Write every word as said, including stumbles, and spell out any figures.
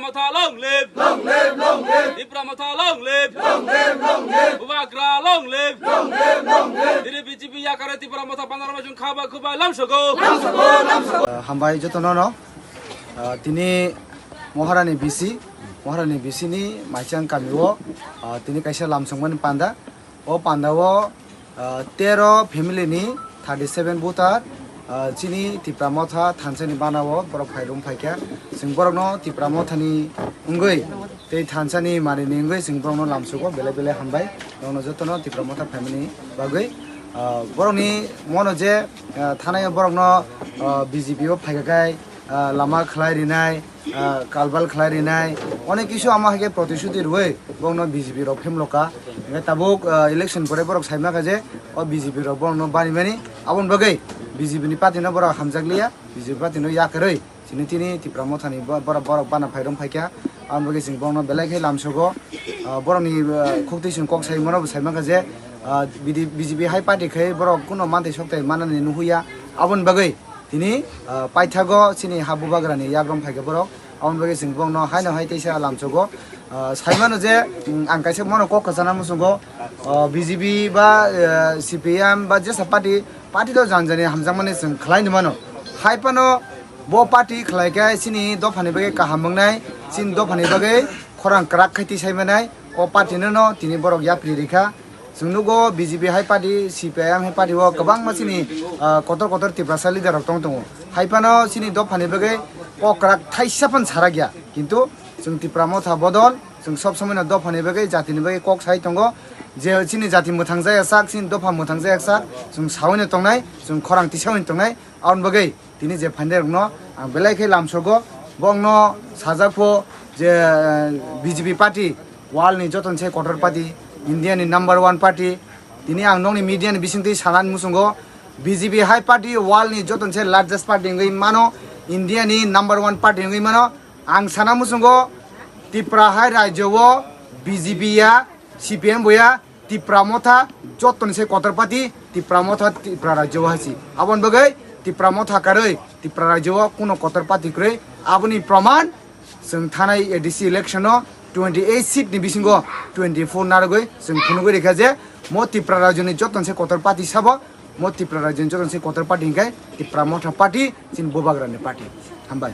Motha long live! Long live, long live! Tipra Motha long live! Long live, long live! Bubagra long live! Long live, long live! Tini B J P yakarwi Tipra Motha panarama jung khaba khubai lamsogo. Lamsogo, lamsogo. Ah, hambai jotono no. Ah, tini Moharani B C, Moharani B C ni Maichang kamio, ah, tini kaisa lamsongmani panda. O pandao, ah, tero family ni thirty seven voter, ah, chini Tipra Motha thansa ni banao borok phai room phaikha. Chwng borokno Tipra Motha ni wngwi tei thansa ni mani ni wngwi chwng borokno lamsugo belai belai hambai. Norokno jotono Tipra Motha phaimani bagwi, ah, borokni mono je, ah, thanai borokno, ah, B J P o phaikha khai, ah, lama khlai rinai, ah, kalbal khlai rinai, onek kisu ama hai khe protishuti rwui bongno B J P rok phimloka. Hingkhe tabuk, ah, election pore borok saima kha je o B J P rok borokno banimani, aboni bagwi B J P ni party no borok hamjakliya, B J P party no yakarwi chini tini Tipra Mothani bo-, borok, borok bana phai rwng phaikha. Aboni bagwi chwng bongno belai khe lamsogo. Ah, borokni, ah, khuktwi chwng kok sai mano bo saima kha je, ah, B D, B J P hai party khai borok kuno manthai sokthai manani nuhuya. Aboni bagwi tini, ah, paithago chini ha bubagrani yagram phaikha borok. Aboni bagwi chwng bongno haino hai teisa lamsogo. Ah, saimano je, mm, ang kaisa mono kok kwchana muchungo, ah, B J P ba, ah, C P M ba jesa party, party to janjani hamjakmani chwng khlaini mano. Hai phano bo party khlai khe chini dophani bagwi kaham wngnai, chini dophani bagwi khorang kwrak khai tisai manai, o party no no tini borok yapri rikha. Chwng nugo B J P hai party, C P I M hai party o kwbangma chini, ah, kotor kotor Tiprasa leader rok tong tongo. Hai phano chini dophani bagwi kok kwrak thaisa phan sarakya. Kintu chwng Tipra Motha bodol, chwng sob somoi no dophani bagwi, jatini bagwi kok sai tongo. Je chini jati mwthang jaya sak, chini dopha mwthang jaya sak, chwng saui no tongnai, chwng khorang tisaui no tongnai. Aboni bagwi tini je phainai rokno ang belai khe lamsogo, bongno sajak pho je, eh, B J P party world ni joto ni se kotor party, India ni number one party. Tini ang nokni media ni bisingtwi sanani muchungo, B J P hai party world ni joto ni se largest party wngwi mano, India ni number one party wngwi mano. Ang sana muchungo, Tipra hai rajyo o B J P ya, C P M bo ya, Tipra Motha jotoni se kotor party, Tipra Motha Tipra rajyo o hai si. Aboni bagwi Tipra Motha karwi Tipra rajyo o kuno kotor party kwrwi. Aboni proman chwng thanai A D C election o twenty eight seat ni bisingo twenty four narwgwi chwng phunugwi rikha je mo Tipra rajyo ni jotoni se kotor party sabo, mo Tipra rajyo ni jotoni se kotor party hinkhe Tipra Motha party, chini bubagra ni party. Hambai.